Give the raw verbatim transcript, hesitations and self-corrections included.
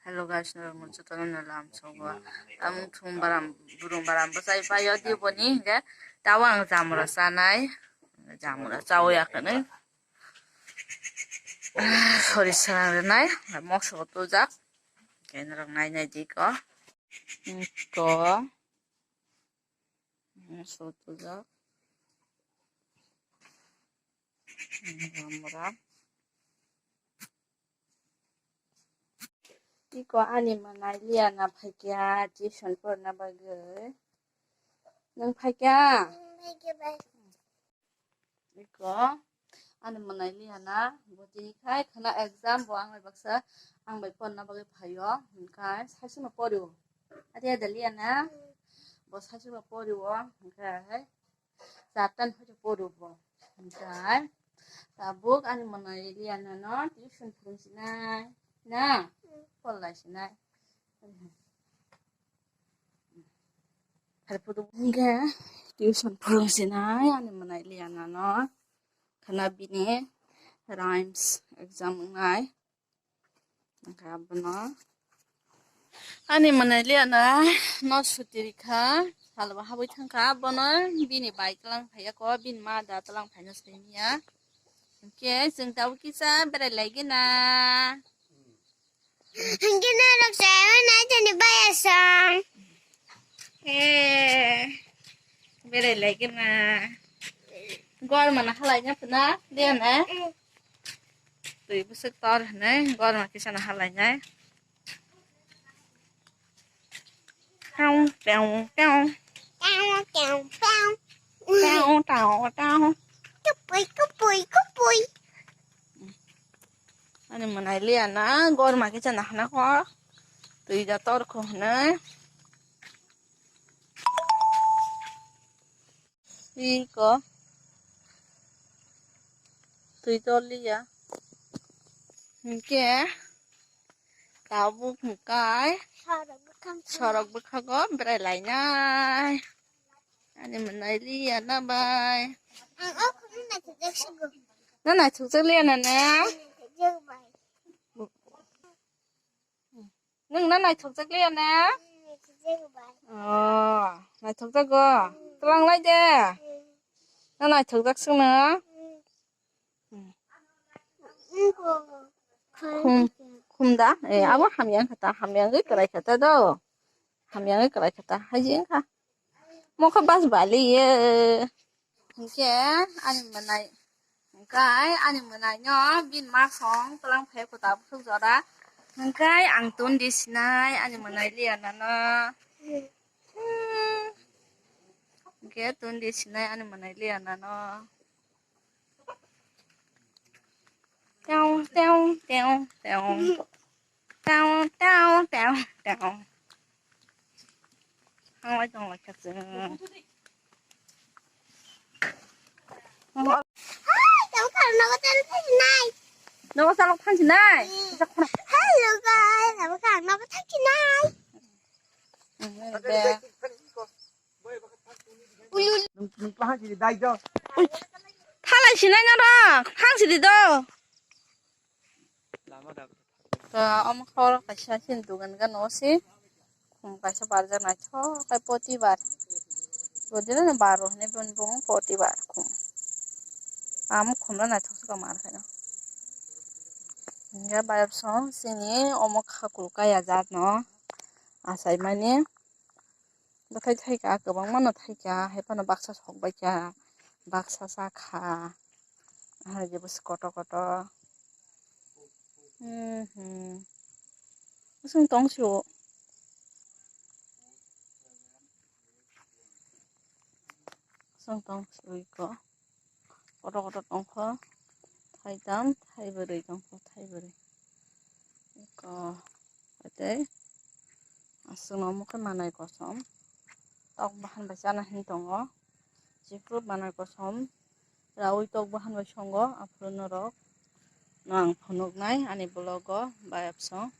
Hello guys, norok no jotono no lam sogo. Ang thum baram, burung baram bwsai paio di boni hingke. Tawa ang jamura chanai. Jamura chawi akhani. Sorry, sanang renai. Mokso tujak. Khe norok nai nai di ko. Ko. Mokso tujak. Jamura. Iko ani mwnai Liana phaikya tuition porna bagwi. Nwng phaikya? Iko ani mwnai Liana bo tini khai khana exam bo ang bai baksa ang bai porna bagwi phaio. Hwnkhe saisima porio. Ade ade Liana bo saisima porio. Hwnkhe Satan hoja podo bo. Hingkai tabuk ani mwnai Liana no tuition phurung sinai na polai sinai. Hingke tuition phurung sinai ani mwnai Liana no khana bini rhymes exam wngnai. Hingke abono ani mwnai Liana no suti rikha, salba habwi thangkha, abono bini bai tlang phaiya ko, bini ma da tlang phaina simiya. Hingke chwng tabuk kisa berai laigina. Hingke norok chayui nai tini bayasong. Eh, berai laigina. Gor mana halai nya puna, Liana. Twi bwswk tor hwnwi gorma kisa no halainai. Tau, tau, tau. Tau, tau, tau. Tau, tau, tau. Kupui, kupui, kupui. Ani mwnai Liana gorma kisa no hana kho. Twi da tor kho hwnwi. Iko. Twi toliya. Hingke tabuk hingkai sorok bwkhango berai lainai. Ani mwnai Liana bai. Ang o khoroknwi naithokjak sugo. Na naithokjak Liana na? Naithokjak bai. Nwng na naithokjak Liana? Naithokjak bai. Oh, naithokjago. Twlang lai de. Na naithokjak swngno? Khum, khum da? Eh, abo hamya wngkha ta, hamya wngwi kwrai kha ta do. Hamya wngwi kwrai kha ta, haji wngkha. Mokha bas bali ye. Hingke ani mwnai, hingkai ani mwnai no bini ma song twlang phai kuta bukhuk jora. Hingkai ang tun di sinai ani mwnai Liana no. Hmm. Hingke tun di sinai ani mwnai Liana no. Teo, teo, teo, teo. Teo, teo, teo, teo. Ang lai tong lai kha chwng. Hai, tamo kha nogo chalo thang sinai. Nogo chalo thang sinai? Mm. Hello guys, tamo kha nogo thang sinai. Mm, de. Thalai sinai norok, thang sidi do. To, omo khoro kaisa sini dugan gana o si. Khum kaisa barjak naithok khe poti bar. Bodino baro hinwi bini bung poti bar khum. Amo khumno naithok se mar khaino. Hingke bayapsong sini omo khakulu kaya jat no achaimani. Bwthai thaika, kwbangma no thaika, hai phano baksa sok baikha, baksa chakha, hai je bwswk kotor kotor. Hmm, hmm. Bwswk tong si o. Bwswk tong si o iko. Kotor kotor tongkho, thaitam, thaibrwi tongkho, thaibrwi. Eko, tei aswkno omo khe manai kosom, tok bahan bai chana hini tongo, jephru manai kosom raui tok bahan bai songo, aphuru norok no ang phunuknai ani vlog o bayapsong.